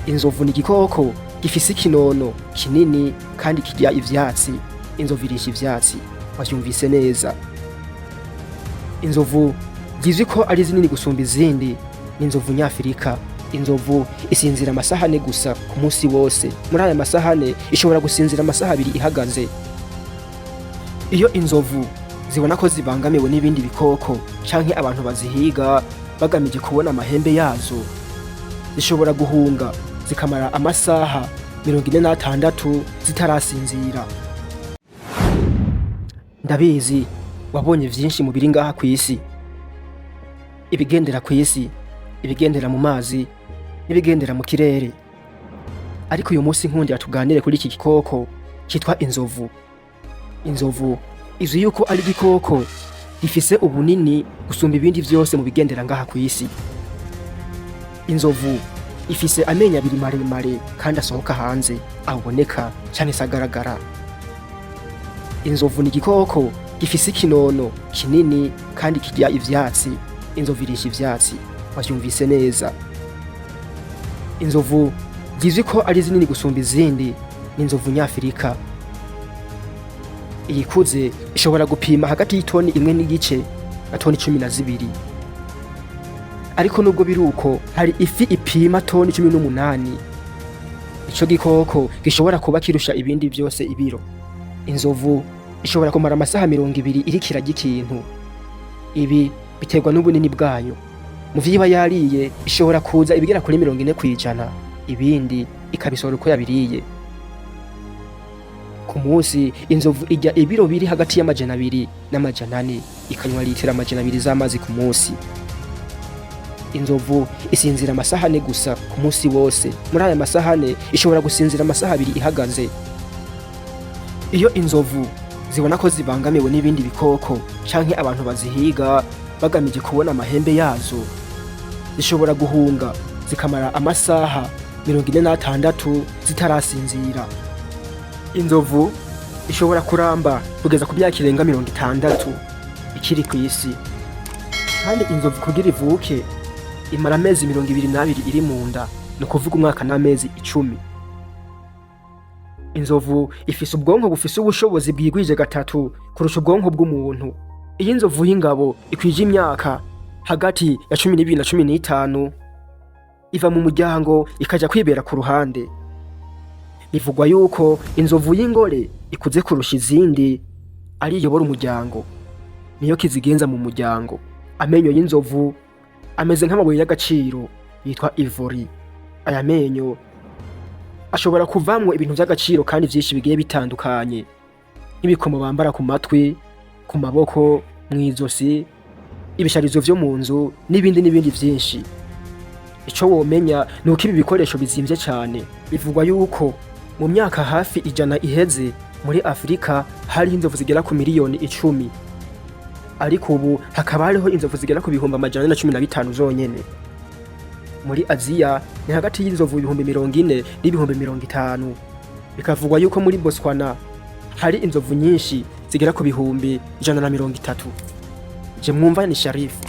Inzovu ni igikoko gifise ikinono kinini kandi kirya ivyatsi. Inzovu irisha ivyatsi, wavyumvise neza. Inzovu zizwi ko ari zinini gusumba izindi ni inzovu nyafurika. Inzovu isinzira amasaha 4 gusa ku munsi wose. Muri aya masaha 4 ishobora gusinzira amasaha 2 ihagaze. Iyo inzovu zibona ko zibangamiwe n'ibindi bikoko canke abantu bazihiga bagamije kubona amahembe yazo, zishobora guhunga zikamara amasaha 46 zitarasinzira. Ndabizi wabonye vyinshi mu biri ngaha kw'isi, ibigendera kw'isi, ibigendera mu mazi n'ibigendera mu kirere, ariko uyu munsi nkundira tuganire kuri iki gikoko cyitwa inzovu. Inzovu izwi yuko ari igikoko gifise ubunini gusumba ibindi vyose mu bigendera ngaha kw'isi. Inzovu ifise amenyo abiri maremare kandi asohoka hanze, aboneka canke se agaragara. Inzovu ni igikoko gifise ikinono kinini kandi kirya ivyatsi. Inzovu irisha ivyatsi, wavyumvise neza. Inzovu zizwi ko ari zinini gusumba izindi ni inzovu nyafurika. Iyikuze ishobora gupima hagati y'itoni 1.5 na toni 12. Ariko nubwo biri uko, hari ifi ipima toni 18. Ico gikoko gishobora kuba kirusha ibindi vyose ibiro. Inzovu ishobora kumara amasaha 20 iriko irarya ikintu. Ibi biterwa n'ubunini bwayo. Mu vyo iba yariye ishobora kuza ibigera kuri 40%, ibindi ikabisohora uko yabiriye. Ku munsi inzovu irya ibiro biri hagati y'200 n'400, ikanywa litiro 200 z'amazi ku munsi. Inzovu isinzira amasaha 4 gusa ku munsi wose. Muri aya masaha 4 ishobora gusinzira amasaha 2 ihagaze. Iyo inzovu zibona ko zibangamiwe n'ibindi bikoko canke abantu bazihiga bagamije kubona amahembe yazo, zishobora guhunga zikamara amasaha 46 zitarasinzira. Inzovu ishobora kuramba kugeza ku myaka irenga 60 ikiri kw'isi. Kandi inzovu kugira ivuke imara amezi 22 iri mu nda, ni ukuvuga umwaka n'amezi 10. Inzovu ifise ubwonko bufise ubushobozi bwigwije gatatu kurusha ubwonko bw'umuntu. Iyo inzovu y'ingabo ikwije imyaka hagati ya 12 na 15, iva mu muryango ikaja kwibera ku ruhande. Bivugwa yuko inzovu y'ingore ikuze kurusha izindi ari iyobora umuryango, niyo kizigenza mu muryango. Amenyo y'inzovu ameze nk'amabuye y'agaciro yitwa ivory. Aya menyo ashobora kuvamwo ibintu vy'agaciro kandi vyinshi bigiye bitandukanye, nk'ibikomo bambara ku matwi, ku maboko, mw'izosi, ibisharizo vyo mu nzu n'ibindi n'ibindi vyinshi. Ico womenya ni uko ibi bikoresho bizimvye cane. Bivugwa yuko mu myaka hafi 100 iheze muri Afurika hariho inzovu zigera ku miliyoni 10, ariko ubu hakaba hariho inzovu zigera ku 415,000 zonyene. Muri Aziya ni hagati y'inzovu 40,000 n'ibihumbi 50. Bikavugwa yuko muri Botswana hari inzovu nyinshi zigera ku 130,000. Je mwumva ni Sharifu.